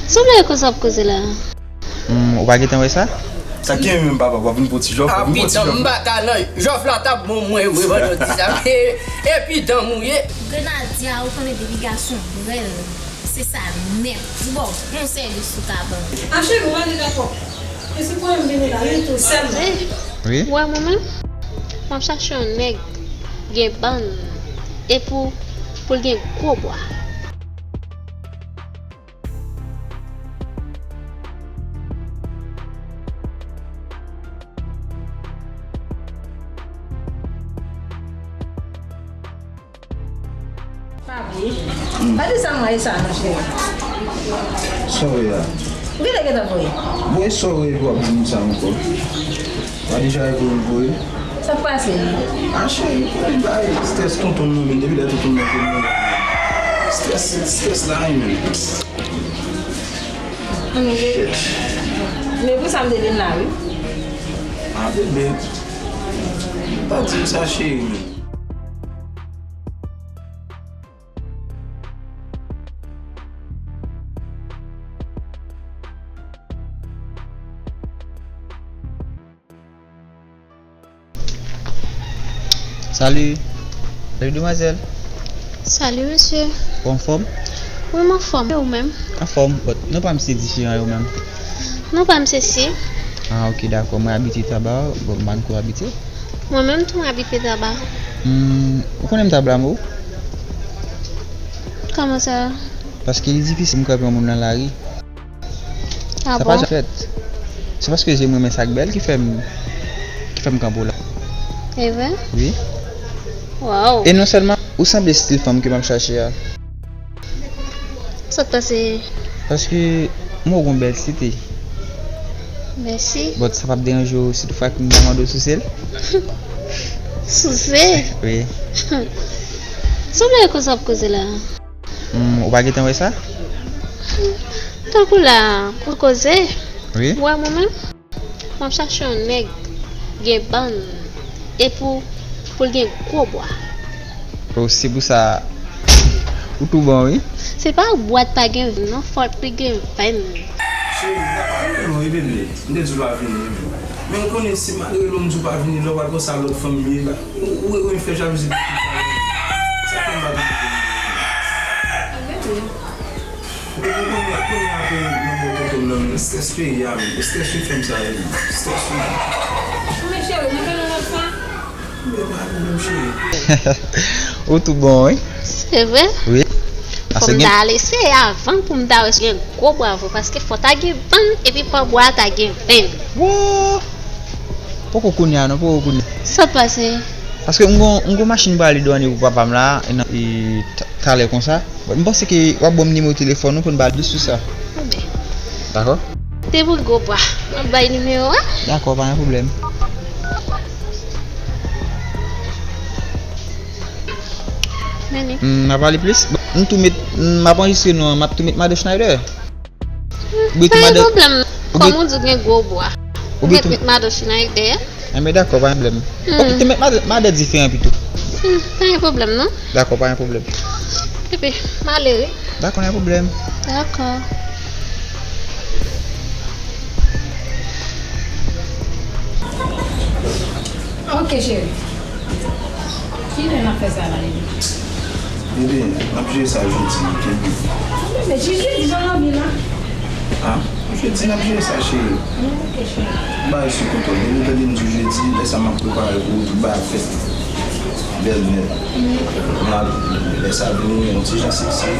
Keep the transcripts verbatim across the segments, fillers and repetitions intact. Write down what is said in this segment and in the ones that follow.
Sanble e koze w ap koze la. Hmm, ou pa gentan wè sa? Sa k gen menm, papa? W ap vin pou ti jòf, w ap vin pou ti jòf. Apitan, m pa ka nan jòf la t ap bon mwen vre vandredi sa. E, epitan m ou ye. Grenadya, ou konnen depi gason brèl, se sa nèt. Di bò, yon sèvis ou ka ban m. A cheri, ou pa gen dakò. E se pwoblèm vini la, wi, tou sèlman. Wi. Ou wè mwen menm? M ap chache yon nèg gen bann e pou, pou l gen gwo bwa. Pa bliye. Pa di sa m rayi sa non, cheri. Sa w ye a? Ou genlè gentan voye. Voye sa w ye epi w ap di m sa ankò. Pa deja reponn voye. Sa k pase? A cheri, pou li bay strès tonton nan men, depi lè tonton nan te mouri. Strès, strès la wi men. Shit. Men pou sa m te vin la wi. A bebe. Pa di m sa cheri men. Salut. Salut, demwazèl. Salut, mesye. Ou anfòm? Wi, m anfòm. E ou menm? Anfòm. But non pa m se diferan yo menm. Non pa m se si. Ah, ok, dakò. Mwen abite Taba, but m pa ko abite. Mwen menm tou, m abite Taba. Hmm, ou konnen m t ap blame w? Kòman sa? Paske li difisil m kanpe yon moun nan lari. Ah bon? Sa pa janm fèt. Se paske je m renmen sa k bèl ki fè m, ki fè m kanpe w la. E vre? Wi. Waw. E non sèlman, ou sanble stil fanm ke m ap chache a. Sa k pase? Paske m wè w gon bèl tete. Mèsi. But sa p ap deranje w si toutfwa ke m ta mande w souse l? Souse? Wi. Sanble e koze w ap koze la. Hmm, ou pa gentan wè sa? Tankou la, pou koze. Wi. Ou wè mwen menm? M ap chache yon nèg gen bann e pou, pou l gen gwo bwa. Oh, se pou sa ou tou bon, wi. Se pa bwa t pa gen venn non, fòk li gen venn. Cheri, m pa rele w non, wi, bebe. M te di w pa vini, wi. Men ou konnen si m al rele w, m di w pa vini, lè w pral konsa lòt fanm ye la. Ou, ou, ou fè jalouzi pou tout sa. Sa fè m pa vini. Bebe. Ou konnen, konnen apre nan bò tonton m nan, men strès peyi a, men strès wi fè m sa, men strès wi. Men cheri, nou fè yon lòt fwa. Men pa pwoblèm, cheri. Ou tou bon, wi. Se vre? Wi. Fò m ta al eseye avan pou m ta wè si gen gwo bwa vre, paske fò ta gen vann, epi fò bwa a ta gen venn. Wo! Poko kounye a non, poko kounye a. Sa k pase? Paske m gon, m gon machin pou ale dwanye pou papa m la, e nan, e t-, talè konsa. Bon, m panse ke w ap ban m nimewo telefòn ou pou n pale plis sou sa. Dakò? Depi w gwo bwa, m ap bay nimewo a. Dakò, pa gen pwoblèm. Meni. Hmm, n a pale plis. Bon, m tou met, m ap anrejistre non, m ap tou met madan Schneider. Ou gen tou madan. Pa gen pwoblèm. Kòm ou di w gen gwo bwa. Ou gen tou met madan Schneider. Enben dakò, pa gen pwoblèm. Ou te met madan, madan diferan pito. Hmm, pa gen pwoblèm non. Dakò, pa gen pwoblèm. Epi, m ale wi. Dakò, pa gen pwoblèm. Dakò. Ok, cheri. Kilè n ap fè sa la, bebe? Bebe, n ap jere sa jodi, kenbe. Bebe, jis jedi, jan w anvi la. A, jedi n ap jere sa, cheri. Ok, cheri. Bay sou kontwòl. Depi w tande m di w jedi, lè sa m ap prepare pou tout bagay ap fèt. Bèl nèt. Lè sa vini, yon ti jan seksi.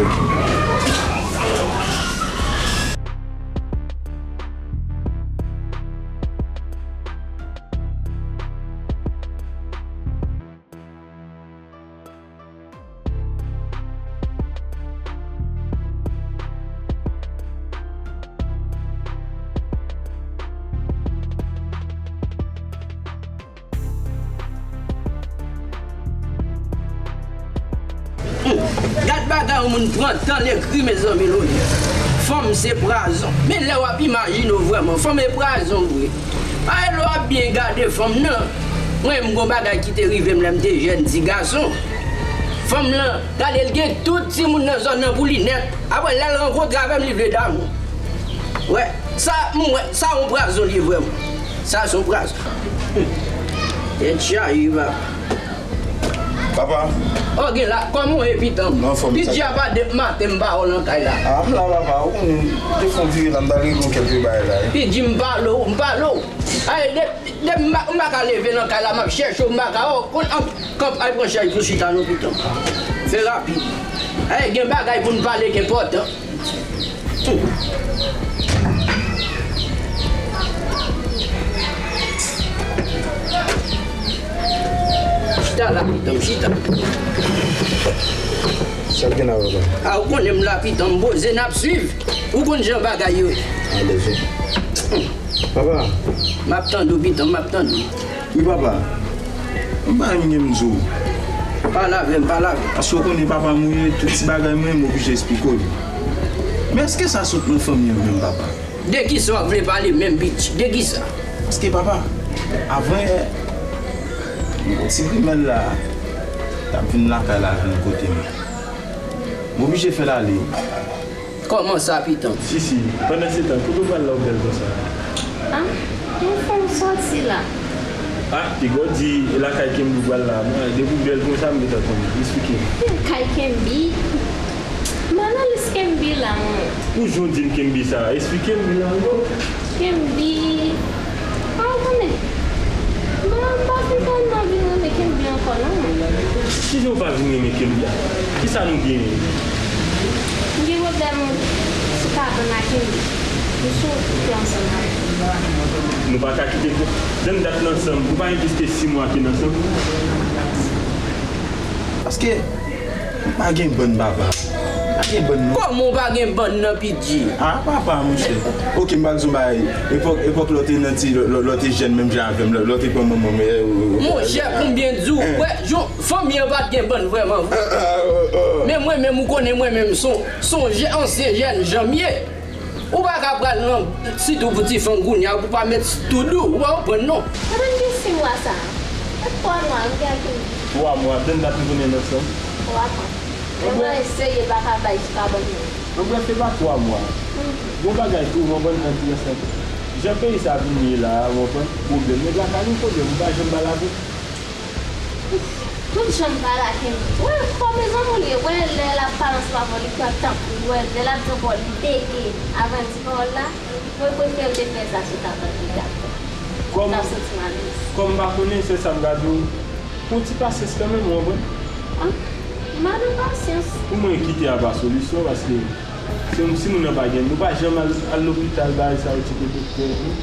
Ok. Gad bagay yon moun pran tan l ekri, mezanmi, Loni. Fanm se pwazon. Men lè w ap imajine w vrèman, fanm e pwazon vre. Paske lè w ap byen gade fanm nan, mwen menm gon bagay ki te rive m lè m te jèn ti gason. Fanm lan, gade l gen tout timoun nan zòn nan pou li nèt. Apre lè l rankontre avè m, li vle damou. Wè, sa, m wè, sa yon prazon li ye vrèman. Sa se yon prazon. Tèt chaje, papa. Papa. Oh, gen la, kòman w ye, pitan m? Anfòm, sa. Pidji a pa depi maten m pa wè w nan kay la. Ah, m la, papa, ou konnen, te fon vire la, m ta regle yon kèk bagay la. Pidji, m pale w, m pale w. Ay, de, de, m pa, m pa ka leve nan kay la, m ap chèche w, m pa ka wè w. Konn, an, kanp, al pran chèz pou chita non, pitan. Fè rapid. Ay, gen bagay pou n pale ki enpòtan. Chita la, pitan, chita. Sa l gen la, papa? A, ou konnen m la, pitan, m poze, n ap swiv. Ou konn jan bagay yo ye. Alèz. Papa. M ap tande w, pitan, m ap tande w. Wi, papa. Yon bagay m gen m di w. Pale avè m, pale avè m. Paske w konnen papa m ou ye, tout ti bagay mwen, m oblije esplike w li. Men èske sa sot nan fanmi an menm, papa? De kisa w ap vle pale menm, pitit? De kisa? Paske, papa, avan yè, yon ti grimèl la, t ap vin lakay la, vin kote m. M oblije fè l ale. Kòman sa, pitan? Si, si. Pandan se tan, kote w pral la w bèl konsa? A, m fè yon sòti la. A, piga w di, e lakay Kenby w pral la. Mwen, depi w bèl konsa, m gentan konnen. Esplike m. Lakay Kenby? M analize Kenby la, mwen. Pou jan w di m Kenby sa, esplike m la ankò. Kenby, a, w konnen. Bon, m pa fin tèlman vin renmen Kenby ankò non, mwen. Kijan w pa vin renmen Kenby a? Kisa nou genyen? M gen pwoblèm sou kabann ak Kenby. M sou kite ansanm avè l. Nou pa ka kite, jan dat n ansanm, nou pa gen plis ke sis mwa ke n ansanm. Paske m pa gen bann, papa. M pa gen bann non. Kòman w pa gen bann nan, Pidji? A, papa, monchè. Oke, m pral di w yon bagay. Epòk, epòk lè w te nan ti, lè, lè, lè w te jèn menm jan avè m, lè, lè w te pran manman m, e, e, e, Monchè, konbyen di w, wè, jan fanmi an pa t gen bann vrèman, vre. Men mwen menm, ou konnen mwen menm, son, son jè, ansyen jèn jan m ye. Ou pa ka pral nan, sitou pou ti fanm kounye a, pou pa met tou dou, ou pa konprann non. Pandan m gen sis mwa sa a, e twa mwa, m gen ak Kenby. Twa mwa, tann dat nou konnen n ansanm? Twa mwa. Men mwen serye pa ka bay sou kabann nan. Anbref, se pa twa mwa. Gon bagay tou, w konprann, nan ti ansanm. Jan peyi sa vin ye la a, w konprann, pwoblèm. Nèg la ka gen pwoblèm, ou pa janm pale avè l. Tout jan m pale ak Kenby. Wè, kòm mezanmi w li ye, wè lè l ap pale ansanm avè w, li pran tan pou li, wè lè l ap di ankò, li bege avan l di pawòl la, mwen prefere w te fè sa sou kabann li, dakò. Kòm, m t ap santi m alèz. Kòm m pa konnen, se sa m ka di w, pran ti pasyans kanmenm, ou konprann? A, m pa nan pasyans. Pou mwen, kite a pa solisyon, paske si, si moun nan pa gen, nou pa janm al, al lopital, bagay sa yo, tcheke doktè, non.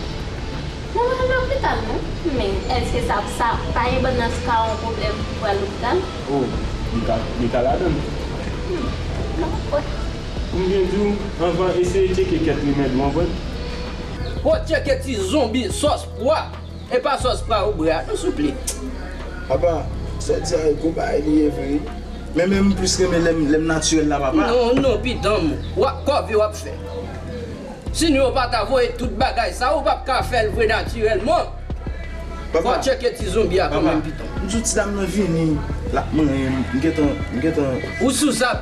Mwen pa al lopital non, men èske sa, sa pa gen bann nan ka yon pwoblèm pou pral lopital? Oh, li ka, li ka ladan l. Hmm, m pa kwè. Pou m byen di w, anvan, eseye tcheke kèk remèd ou, w konprann? Ou tcheke ti zonbi sòs pwa, e pa sòs pwa ou bwè a, non, souple. Papa, sa w di a, e gwo bagay li ye vre. Men, men m plis renmen lè m, lè m natirèl la, papa. Non, non, pitanm, w ap kòve w ap fè. Sinon yo pa ta voye tout bagay sa, ou p ap ka fè l vre natirèlman. Papa, fò w tcheke ti zonbi a kanmenm, piton. M di w ti dam nan vini, l ap manyen m, m gentan, m gentan. Ou sou sa,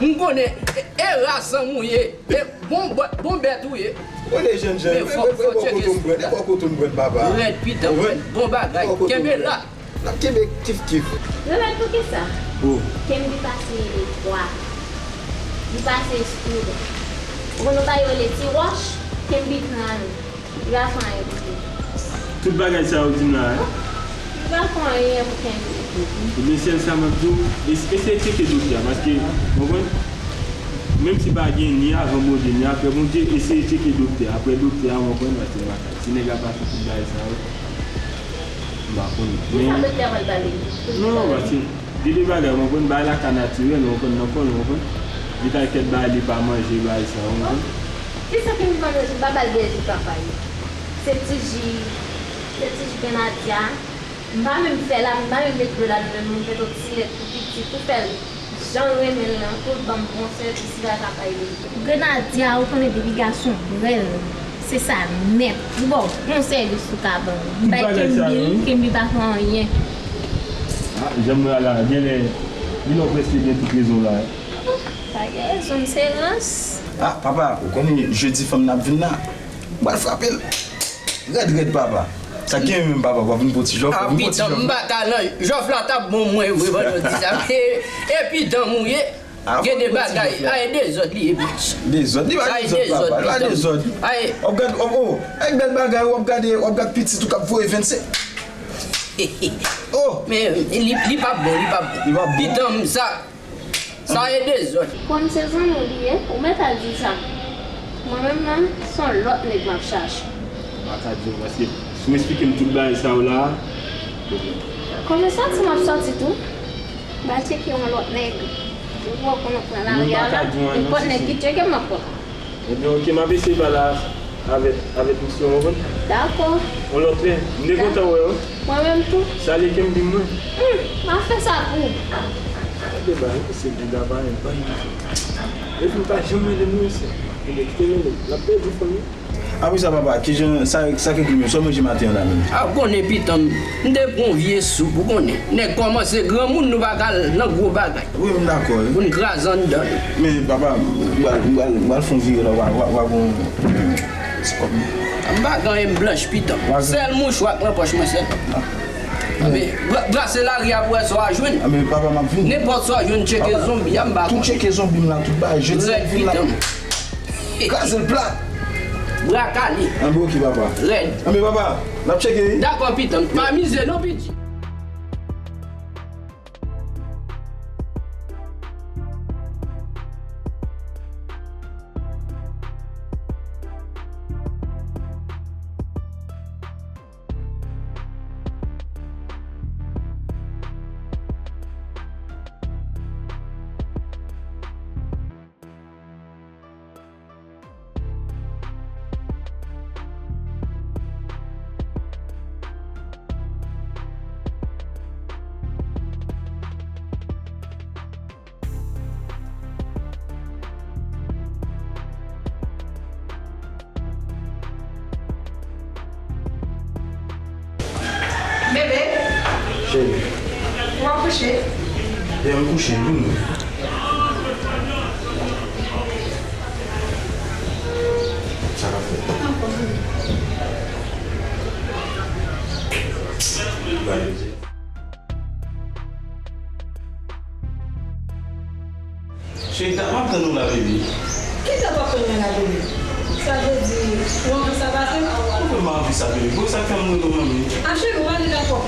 m konnen, e, e ras zanmi w ye, e bon, bon bèt ou ye. Ou konnen jènjan, e bò kote m pran, e bò kote m pran, papa. Rèd, piton, bon bagay, kenbe la. N ap kenbe kif kif. Yo mèt pou kisa? Kenbi pase twa. Li pase eskou. Ou konn yon bagay yo rele ti wòch? Kenbi pran li. Li pa fè anyen pou li. Tout bagay sa yo di m la, hein? Li pa fè anyen pou Kenbi. Ebyen, sèl sa m ap di w, es-, eseye tcheke doktè a, paske, w konprann? Menm si pa gen ni avan Bondye, ni apre Bondye, eseye tcheke doktè a. Apre doktè a, w konprann, paske m pa ka. Si nèg la pa fè tout bagay sa yo, m pa konnen. Men, non, paske gen de bagay, w konprann, bagay la ka natirèl, w konprann, nan kò l, w konprann. Li ka kèk bagay li pa manje, bagay sa, w konprann. Kisa ki m pa manje? M pa ba l bèje papa yo. Se ti ji, se ti ji grenadya. M pa menm fè la, m pa menm met dlo ladan l, m met yon ti lèt pou piti, pou fè l jan l renmen l lan, pou l ban m bon sèvis, li pa ka bay li. Grenadya, ou konnen depi gason bwè l, se sa nèt. Li ba w bon sèvis sou kabann. M bay Kenbi l, Kenbi pa fè anyen. A, jan m wè a la, genlè, Li lè w prèske gen tout rezon w la. Pa gen rezon, se rans. Ah, papa, ou konnen jedi fanm nan ap vin la. M pral frape l. Rèd, rèd, papa. Sa k gen menm, papa, w ap vin pou ti jòf, w ap vin pou ti jòf. Ah, pitan, m pa ka nan jòf la t ap bon mwen vre vandredi sa. E, e pitan mouye. Ah, gen de bagay, ay dezòd li ye, bitch. Dezòd, li pa dezòd, papa, li pa dezòd. Ay. W ap gad, oh, oh, ay bèl bagay, w ap gade, w ap gad pitit ou k ap voye vennsenk. Oh! Men li, li p ap bon, li p ap bon. Li p ap bon. Pitan m sa, sa ye dezòd. Konn se zanmi w li ye, ou mèt al di sa. Mwen menm nan, se yon lòt nèg m ap chache. Ou pa ka di m, paske si w esplike m tout bagay sa yo la a. Kòman santi m ap sòti tou? M al tcheke yon lòt nèg. Ou wè konnen pran lari a la, nenpòt nèg ki tcheke m, m ap pran. Ebyen, oke, m ap eseye pale avèk, avèk misye, w konprann? Dakò. Yon lòt lè, m te kontan wè w. Mwen menm tou. Salye Kenby mwen. Hmm, m ap fè sa pou ou. Gade bagay, misye gen gaba, yon bagay misye. Epi m pa janm rele m, misye. Ebyen, kite m rele l. L ap pèdi fanmi. Apre sa, papa, kijan, sa, sa k ekri menm? Sa w manje maten an la menm? A, w konnen, pitan m, m te pran yon vye soup, ou konnen. Nèg kòmanse granmoun, nou pa ka al nan gwo bagay. Wi, m dakò, wi. Pou n kraze anndan l. Men, papa, m pral, m pral, m pral fè yon vire la, w a, w a, w a gon ti kòb. M pa gen anyen, m blanch, pitan m. Sèl mouchwa k nan pòch mwen, sèl. Ah. Men, bra-, brase lari a pou wè sa w a jwenn. Ah, men papa, m ap vini. Nenpòt sa w a jwenn, tcheke zonbi a, m pa konnen. Tou tcheke zonbi m la, tout bagay, jedi m vin la. Rèd, pitan m. Kraze l plat. Bra kale. Anben, oke, papa. Rèd. Anben, papa, n ap tcheke, wi. Dakò, pitan m. Pa mize non, piti. Bebe. Cheri. Ou ap kouche? Byen, m kouche, vini. Sa k ap fèt? Cheri, dat m ap tann ou la, bebe. Ki dat w ap tann mwen la, bebe? Sa vle di, ou anvi sa pase? Ou vle m anvi sa, bebe? Bon, sa k fè m rele w manmi? A, cheri, ou pa gen dakò.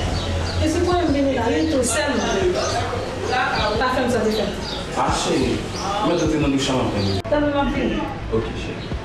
E si w konnen m vini la, wi, tou sèlman. Pa fè m sa te fè. A, cheri, mèt antre nan douch la, m ap tann ou. Tann m ap vini. Oke, cheri.